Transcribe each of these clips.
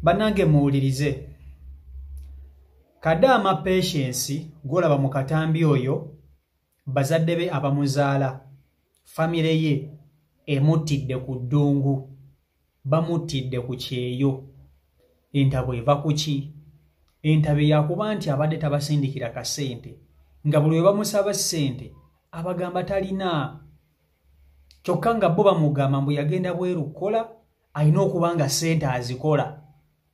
Bannange muwulirize. Kadaama Patience gw'olaba mu katambi oyo, bazadde be abamuzaala, famire ye emuttidde ku ddungu, bamuttidde ku kyeyo. Entabo eva ku ki? Entabo yakuba nti abadde tabasindikira kasente, nga buli we bamusaba ssente abagamba talina. Kyokka nga bo bamugamba mbu yagenda bweru kukola, alina okuba nga ssente azikola.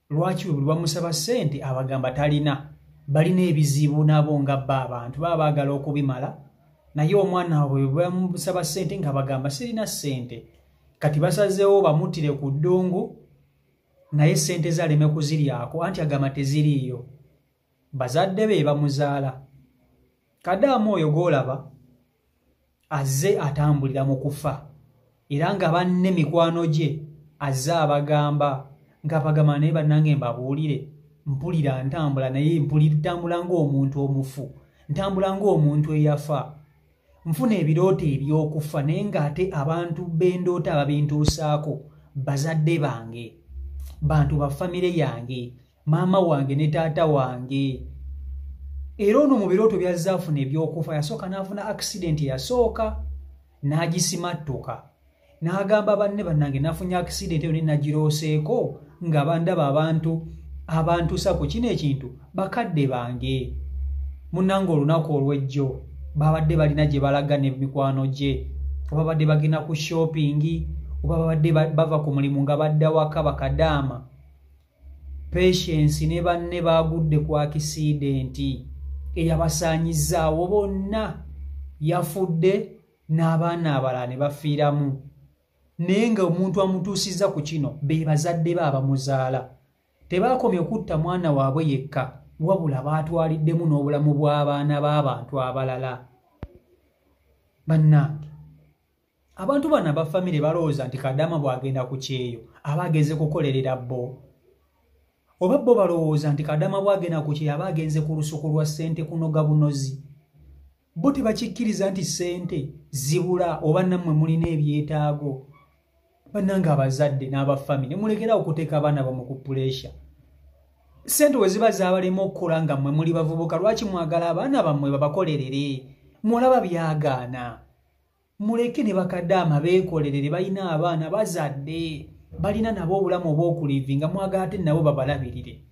Lwaki buli bamusaba ssente abagamba talina? Balina ebizibu nabo nga bba abantu baba baagala okubimala, naye omwana waabwe bwe bamusaba ssente nga bagamba sirina ssente. Kati basazeewo bamuttire ku ddungu, naye ssente ze aleme kuziryako, anti agamba teziriiyo. Bazadde be bamuzaala. Kadaama oyo gw'olaba azze atambulira mu kufa, era nga banne mikwano gye azze abagamba ng'abagamba naye bannange mbabuulire, mpulira ntambula naye ntambula ng'omuntu omufu, ntambula ng'omuntu eyafa, nfuna ebirooto eby'okufa, naye ng'ate abantu bendoota ababintuusaako bazadde bange, bantu ba famire yange, maama wange ne taata wange. Era ono mu birooto byazze afuna eby'okufa, yasooka n'afuna accident eyasooka n'agisimattuka, n'agamba banne bannange nafunye accident eyo ne nagirooseeko nga bandaba abantu abantuusa ku kino ekintu bakadde bange. Munnange olunaku olw'ejjo babadde balina gye balaga ne mikwano gye, oba babadde bagenda ku shopping, oba babadde bava ku mulimu nga badda waka. Bakadaama Patience ne banne baagudde ku accident eyabasaanyizaawo bonna, yafudde n'abaana abalala ne bafiiramu. Naye nga omuntu amutuusizza ku kino be bazadde be abamuzaala. Tebaakomye okutta mwana waabwe yekka, wabula baatwaliddemu n'obulamu bw'abaana b'abantu abalala. Bannange, abantu bano aba famire balowooza nti Kadaama bw'agenda ku kyeyo aba agenze kukolerera bo, oba bo balowooza nti Kadaama bw'agenda ku kyeyo aba agenze ku lusuku lwa ssente kunoga bunozi. Bo tebakikkiriza nti ssente zibula oba nammwe mulina ebyetaago. Bannange abazadde n'abafamire mulekerawo okuteeka abaana bammwe ku puleesha. Ssente we ziba zaabalema okukola nga mmwe muli bavubuka, lwaki mwagala abaana bammwe babakolerere? Mulaba byagaana. Muleke ne bakadaama beekolerere, balina abaana bazadde, balina nabo obulamu obw'okulivinga, mwagala ate nabo babalabirire.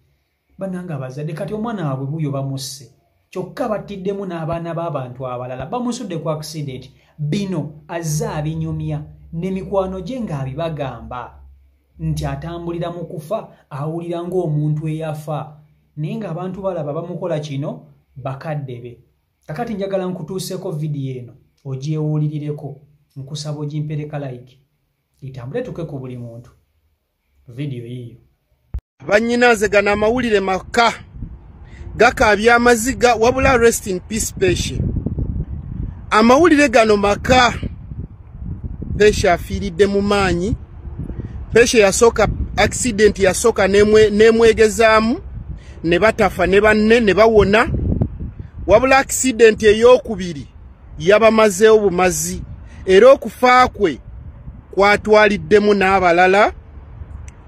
Bannange abazadde, kati omwana waabwe buuyo bamusse, kyokka battiddemu n'abaana b'abantu abalala, bamusudde ku accident. Bino azze abinyumya ne mikwano gye ng'abibagamba nti atambulira mu kufa, awulira ng'omuntu eyafa, naye ng'abantu balaba bamukola kino bakadde be. Kakati njagala nkutuuseeko vidiyo eno ogyewulirireko, nkusaba ogimpereka like etambule tuke ku buli muntu. Vidiyo yiiyo. Bannyinaze, gano amawulire maka gakaabya amaziga, wabula rest in peace Peshe. Amawulire gano maka, Peshe afiiridde mu maanyi. Peshe yasooka accident, yasooka nemwegezaamu ne batafa ne banne ne bawona, wabula accident ey'okubiri yabamazeewo bumazi, era okufa kwe kwatwaliddemu n'abalala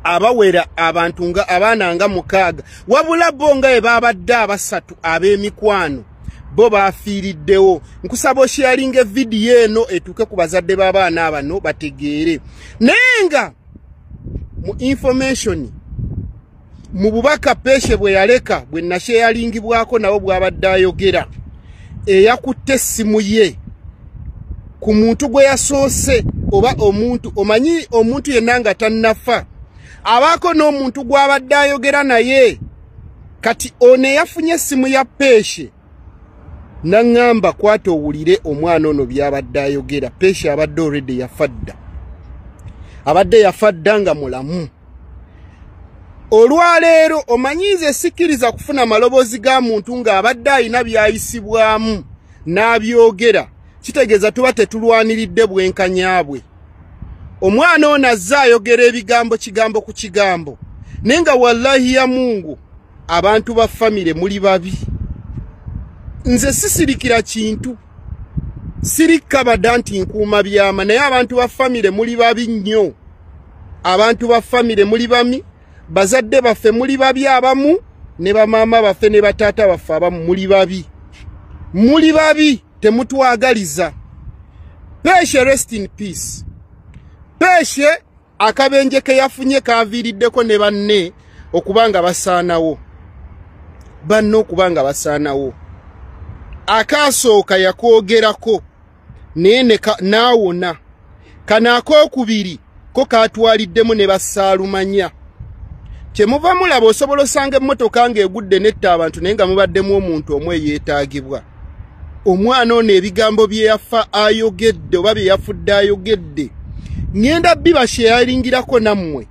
abawera abantu nga abaana nga 6, wabula bo nga bwe babadde abasatu ab'emikwano bo bafiiriddewo. Nkusaba osharinga evidiyo eno etuuke ku bazadde b'abaana abano bategeere. Naye nga mu information mu bubaka Peshe bwe yaleka bwe nasharingibwako nabo bw'abadde ayogera, eyakutte essimu ye ku muntu gwe yasoose, oba omuntu omanyi omuntu yenna nga tannafa abaako n'omuntu gw'abadde ayogera naye. Kati ono eyafunye essimu ya Peshe naŋŋamba, kwata owulire omwana ono by'abadde ayogera. Peshe abadde already yafa dda, abadde yafa dda nga mulamu. Olwaleero omanyi nze sikkiriza kufuna maloboozi ga muntu ng'abadde alina by'ayisibwamu n'abyogera, kitegeeza tuba tetulwaniridde bwenkanya bwe. Omwana ono azze ayogera ebigambo kigambo ku kigambo, naye nga wallahi ya Mungu abantu ba famire muli babi. Nze sisirikira kintu, siri kabada nti nkuuma byama, naye abantu ba famire muli babi nnyo. Abantu ba famire muli bami, Bazadde baffe muli babi abamu, ne bamaama baffe ne bataata baffe abamu muli babi. Muli babi, temutwagaliza. Peshe rest in peace. Peshe akabenje ke yafunye kaviiriddeko ne banne okubanga basaanawo. Banne okubanga basaanawo. Akasooka yakoogerako naye n'awona. Kano akookubiri ko kaatwaliddemu ne basaalumanya. Kyemuva mulaba osobola osanga emmotoka ng'egudde n'etta abantu naye nga mubaddemu omuntu omu eyeetaagibwa. Omwana ono ebigambo bye yafa ayogedde oba bye yafudde ayogedde, ŋŋenda bibasharingirako nammwe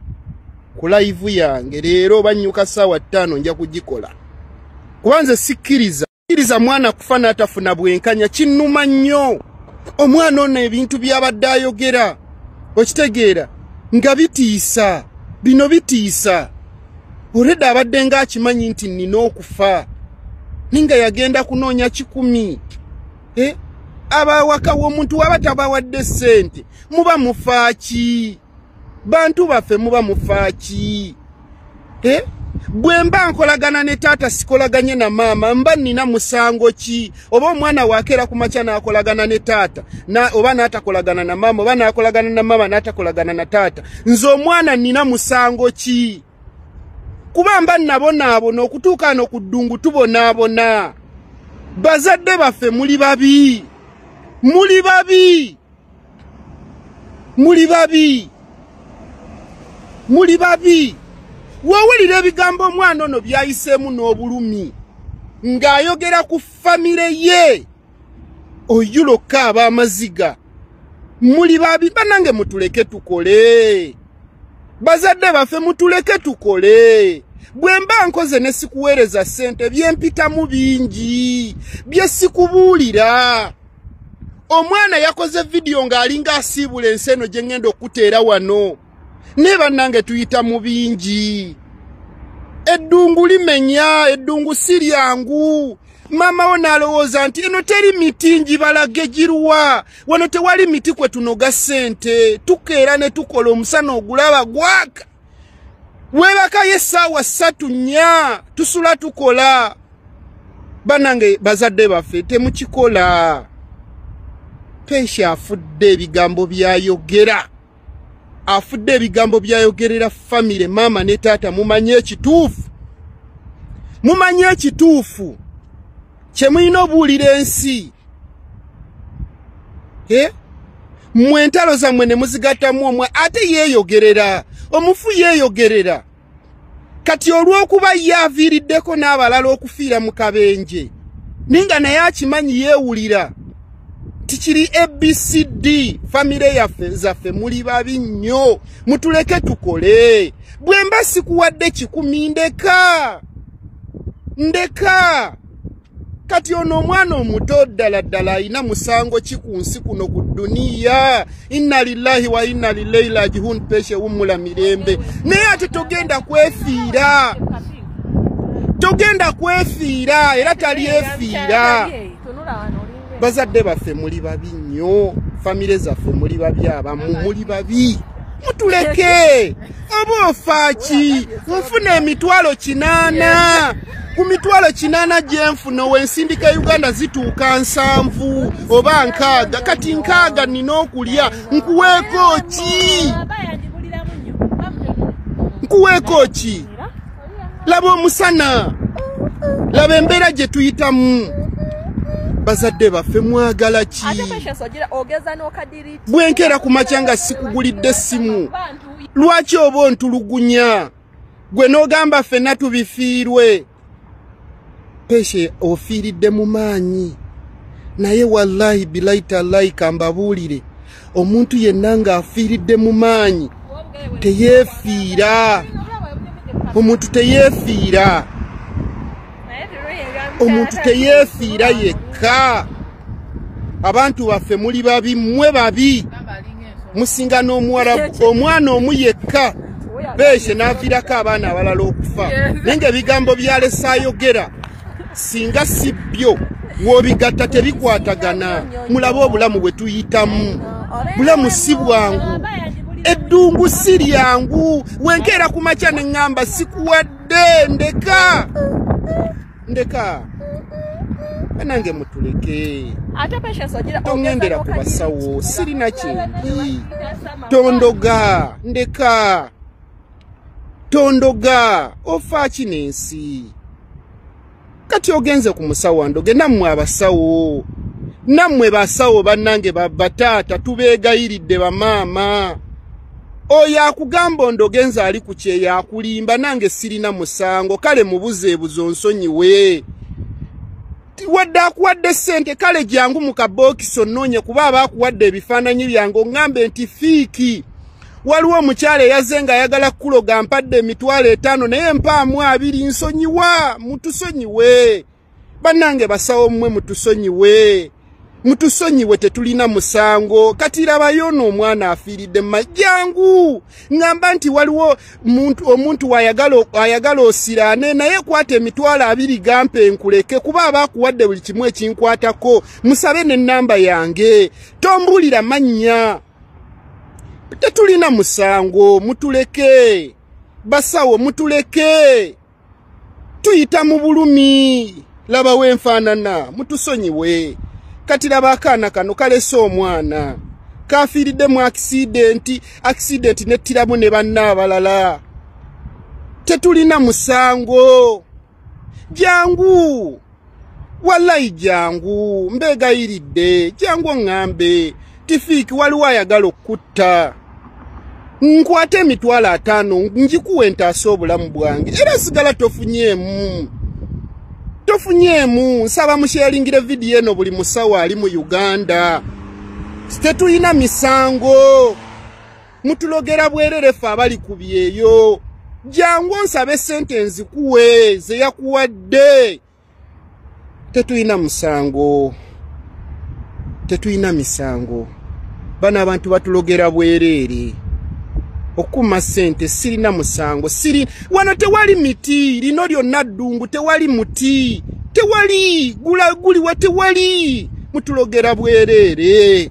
ku live yange leero oba nnyuka ssaawa 5 nja kugikola. Kuba nze sikkiriza mwana kufa n'atafuna bwenkanya, kinnuma nnyo. Omwana ono ebintu by'abadde ayogera okitegeera nga bitiisa, bino bitiisa. Olwedda abadde ng'akimanyi nti nnina okufa, ninga yagenda kunoonya 1,000. Abawaka w'omuntu waba tabawadde ssente, muba mufaaki? Bantu baffe muba mufaaki? Bwe mba nkolagana ne taata sikolaganye na maama, mba nnina musango ki? Oba omwana wakeera ku makya n'akolagana ne taata, oba n'atakolagana na maama, oba n'akolagana na maama n'atakolagana na taata, nze omwana nnina musango ki? Kuba mba nnabonaabona okutuuka ano ku ddungu tubonaabona. Bazadde baffe muli babi, muli babi, muli babi, muli babi. Wowulira ebigambo omwana ono byayiseemu n'obulumi ng'ayogera ku famire ye, oyulokka ab'amaziga. Muli babi bannange, mutuleke tukole. Bazadde baffe mutuleke tukole. Bwe mba nkoze ne sikuweereza ssente, byempitamu bingi bye sikubuulira. Omwana yakoze vidiyo ng'alinga asiibula ensi eno gye ŋŋenda okuteera wano. Ne bannange tuyita mu bingi. Eddungu limenya, eddungu si lyangu. Maama wo n'alowooza nti eno teri miti ngibalage giruwa, wano tewali miti kwe tunoga ssente, tukeera ne tukola omusana ogulaba gwaka. Weebakayo essaawa 3 4 tusula tukola. Bannange bazadde baffe temukikola. Peshe afudde ebigambo by'ayogera, afudde ebigambo by'ayogerera famire, maama ne taata. Mumanye ekituufu, mumanye ekituufu kye mulina obuulira ensi. Mmwe entalo zammwe ne muzigattamu omwe, ate yeeyogerera, omufu yeeyogerera. Kati olw'okuba ye aviiriddeko n'abalala okufiira mu kabenje, ninga naye akimanyi yeewulira tikiri ABCD. Famire yaffe zaffe muli babi nnyo, mutuleke tukole. Bwe mba sikuwadde 1,000 ndeka, ndeka. Kati ono omwana omuto ddala ddala alina musango ki ku nsi kuno ku dduniya? Inna lillahi wa inna ilaihi rajiun. Peshe wummula mirembe. Naye ate togenda kwefiira, togenda kwefiira, era talyefiira. Bazadde baffe muli babi nnyo, famire zaffe muli babi abamu, muli babi. Mutuleke. Oba ofaaki? Nfuna emitwalo 8. Ku mitwalo 8 gye nfuna wensindika Uganda zituuka 70 oba 60. Kati 60 nina okulya, nkuweeko ki? Nkuweeko ki? Laba omusana, laba embeera gye tuyitamu. Bazadde baffe mwagala ki? Bwenkeera ku makya nga sikugulidde essimu, lwaki oba ontulugunya? Gwe n'ogamba ffenna tubifiirwe. Peshe ofiiridde mu maanyi, naye wallahi bilahi tallahi kambabuulire, omuntu yenna ng'afiiridde mu maanyi teyeefiira. Omuntu teyeefiira, omuntu teyeefiira yekka. Abantu baffe muli babi, mmwe babi, musinga n'omuwarabu. Omwana omu yekka Peshe n'aviirako abaana abalala okufa, naye ng'ebigambo byalese ayogera singa si byo w'obigatta tebikwatagana. Mulabe obulamu bwe tuyitamu, bulamu si bwangu. Eddungu si lyangu. Wenkeera ku makya ne ŋŋamba sikuwadde, ndeka ndeka. Banange mutuleke, toŋŋendera ku basawo, sirina kyendi. Tondoga, ndeka, tondoga, ofa ki n'ensi? Kati ogenze ku musawo andoge. Nammwe abasawo, nammwe basawo bannange, bataata tubeegayiridde, bamaama, oyo akugamba ondogenze ali ku kyeyo akulimba. Nange sirina musango, kale mubuzeebuze onsonyiwe. Wadde akuwadde ssente, kale jangu mu kabookisi onnoonye, kuba aba akuwadde ebifaananyi byange, oŋŋambe nti fiiki waliwo omukyala eyazze ng'ayagala kukuloga, mpadde 50,000 naye mpaamu 20, nsonyiwa. Mutusonyiwe bannange, basawo mmwe, mutusonyiwe, mutusonyiwe, tetulina musango. Kati labayo ono omwana afiiridde mma. Jangu ŋŋamba nti waliwo omuntu ayagala osiraane naye, kwata 20,000 gampe nkuleke, kuba aba akuwadde buli kimu ekinkwatako. Musabe n'ennamba yange, tombuulira mannya. Tetulina musango, mutuleke basawo, mutuleke, tuyita mu bulumi. Laba wenfaanana, mutusonyiwe. Kati laba akaana kano kalese omwana kafiiridde mu accident, accident nettiramu ne banna abalala. Tetulina musango. Jangu, wallayi jangu, mbeegayiridde, jangu oŋŋambe tifiiki waliwo ayagala okutta, nkwate 50,000 njikuwe ntaase obulamu bwange. Era sigala tofunyeemu, tofunyeemu. Nsaba musharingire vidiyo eno buli musawo ali mu Uganda. Tetulina misango, mutulogera bwerere ffe abali ku byeyo. Jangu onsabe sente nzikuwe ze yakuwadde. Tetulina musango, tetulina misango. Bano abantu batulogera bwereere okuma sente. Sirina musango, siri wano, tewali miti, lino lyonna ddungu, tewali muti, tewali guliwa, tewali. Mutulogera bwereere.